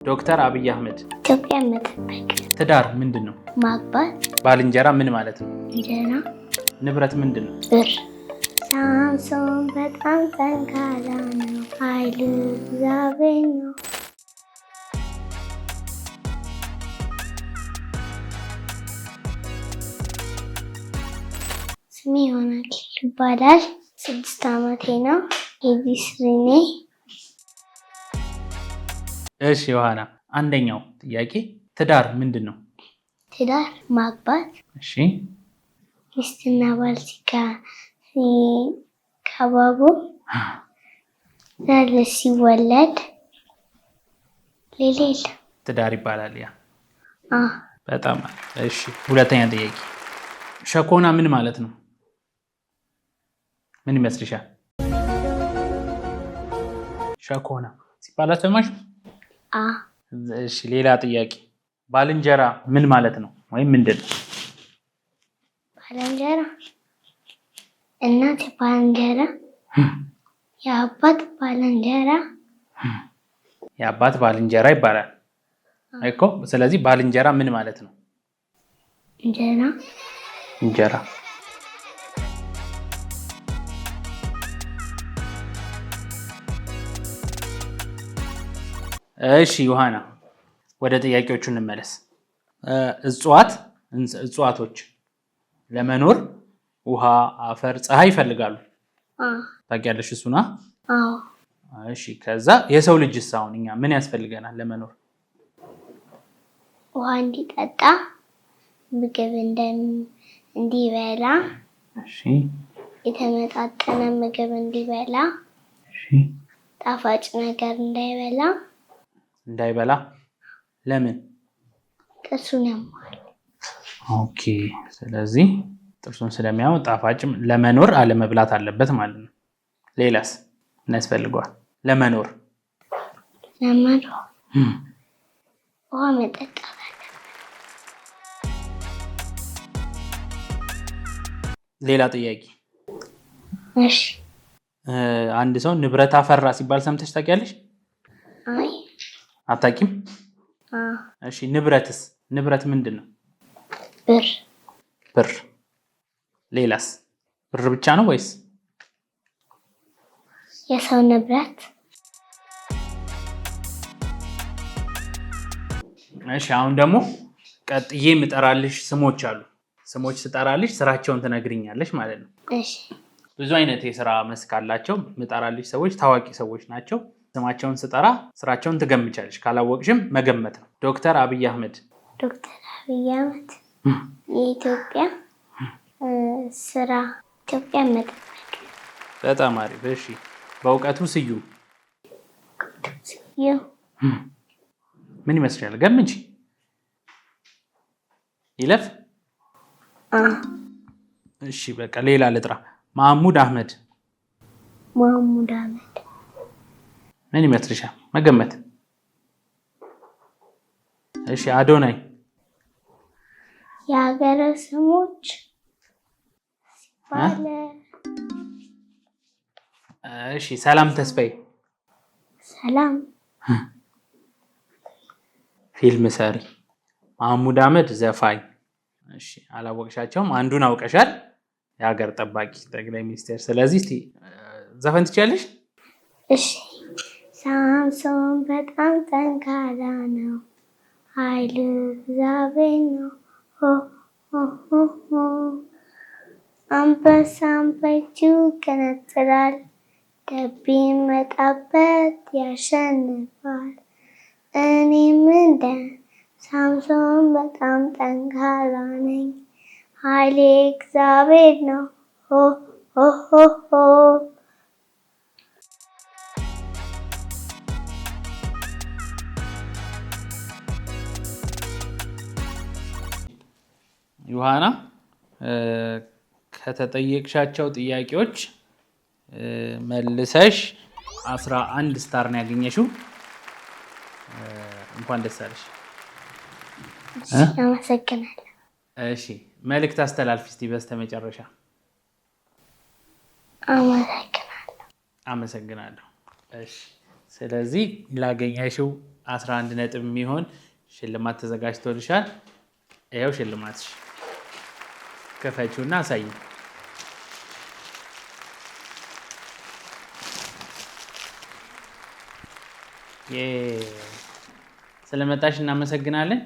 ዶክተር አብይ አህመድ። ኢትዮጵያ መጠበቅ። ትዳር ምንድን ነው? ማግባት። ባልንጀራ ምን ማለት ነው? እንጀራ። ንብረት ምንድን ነው? ብር። ሳምሶን በጣም ጠንካራ ነው፣ ኃይሉ እግዚአብሔር ነው። ስሜ ዮናስ ይባላል። 6 ዓመቴ ነው። KG 3 ነኝ። እሺ ዮሐና፣ አንደኛው ጥያቄ ትዳር ምንድን ነው? ትዳር ማግባት። እሺ። ሚስትና ባል ሲከባቡ፣ ልጅ ሲወለድ፣ ሌላ የለም። ትዳር ይባላል። ያ አዎ። በጣም እሺ። ሁለተኛ ጥያቄ ሸኮና ምን ማለት ነው? ምን ይመስልሻል? ሸኮና ሲባል አልሰማሽም? አዎ። እሺ ሌላ ጥያቄ ባልንጀራ ምን ማለት ነው ወይም ምንድን ነው? ባልንጀራ እናት ባልንጀራ፣ የአባት ባልንጀራ። የአባት ባልንጀራ ይባላል እኮ። ስለዚህ ባልንጀራ ምን ማለት ነው? እንጀራ። እንጀራ። እሺ ዮሐና፣ ወደ ጥያቄዎቹ እንመለስ። እጽዋቶች ለመኖር ውሃ፣ አፈር፣ ፀሐይ ይፈልጋሉ። ታውቂያለሽ እሱና? አዎ። እሺ ከዛ የሰው ልጅስ አሁን እኛ ምን ያስፈልገናል ለመኖር? ውሃ እንዲጠጣ፣ ምግብ እንዲበላ፣ እሺ። የተመጣጠነ ምግብ እንዲበላ፣ እሺ። ጣፋጭ ነገር እንዳይበላ። እንዳይበላ ለምን? ጥርሱን ያመዋል። Okay፣ ስለዚህ ጥርሱን ስለሚያመው ጣፋጭም ለመኖር አለመብላት አለበት ማለት ነው። ሌላስ ምን ያስፈልገዋል ለመኖር? ለመኖር ውሃ መጠጣት አለበት። ሌላ ጥያቄ። እሺ። አንድ ሰው ንብረት አፈራ ሲባል ሰምተሽ ታውቂያለሽ? አይ። አታውቂም? አዎ። እሺ ንብረትስ? ንብረት ምንድን ነው? ብር። ብር። ሌላስ? ብር ብቻ ነው ወይስ? የሰው ንብረት። እሺ አሁን ደግሞ ቀጥዬ የምጠራልሽ ስሞች አሉ። ስሞች ስጠራልሽ ስራቸውን ትነግሪኛለሽ ማለት ነው። እሺ። ብዙ አይነት የስራ መስክ አላቸው። የምጠራልሽ ሰዎች ታዋቂ ሰዎች ናቸው። ስማቸውን ስጠራ ስራቸውን ትገምቻለሽ። ካላወቅሽም መገመት ነው። ዶክተር አብይ አህመድ። ዶክተር አብይ አህመድ የኢትዮጵያ ስራ ኢትዮጵያ መጠበቅ። በጣም አሪፍ። እሺ በእውቀቱ ስዩም። ስዩም ምን ይመስልሻል? ገምቺ። ይለፍ። እሺ በቃ ሌላ ልጥራ። ማህሙድ አህመድ። ማህሙድ አህመድ ምን ይመስልሻል? መገመት። እሺ አዶናይ። የሀገር ስሞች ሲባል እሺ ሰላም ተስፋዬ። ሰላም ፊልም ሰሪ። ማህሙድ አህመድ ዘፋኝ። እሺ አላወቅሻቸውም። አንዱን አውቀሻል። የሀገር ጠባቂ ጠቅላይ ሚኒስቴር። ስለዚህ እስቲ ዘፈን ትችያለሽ? እሺ ሳምሶን በጣም ጠንካራ ነው፣ ኃይሉ እግዚአብሔር ነው። ሆ ሆ ሆ ሆ አንበሳም በእጁ ይገነጥላል፣ ደብ ቢመጣበት ያሸንፋል። እኔም እንደ ሳምሶን በጣም ጠንካራ ነኝ፣ ኃይሌ እግዚአብሔር ነው። ሆ ሆ ሆ ሆ። ዮሐና፣ ከተጠየቅሻቸው ጥያቄዎች መልሰሽ 11 star ነው ያገኘሽው። እንኳን ደስ አለሽ። አመሰግናለሁ። እሺ መልእክት አስተላልፊ እስቲ በስተመጨረሻ። አመሰግናለሁ። አመሰግናለሁ። እሺ ስለዚህ ላገኘሽው 11 ነጥብ የሚሆን ሽልማት ተዘጋጅቶልሻል። ይኸው ሽልማትሽ፣ ክፈቺውና አሳይ። ስለመጣሽ እናመሰግናለን።